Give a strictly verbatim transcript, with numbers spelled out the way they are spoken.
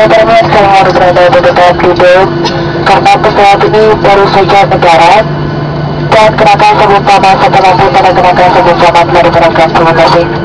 Kami harus berada di tempat duduk karena pesawat ini baru saja mendarat. Dan kenakan sebelum panas atau lampu pada kenakan sebelum panas dari kenakan. Terima kasih.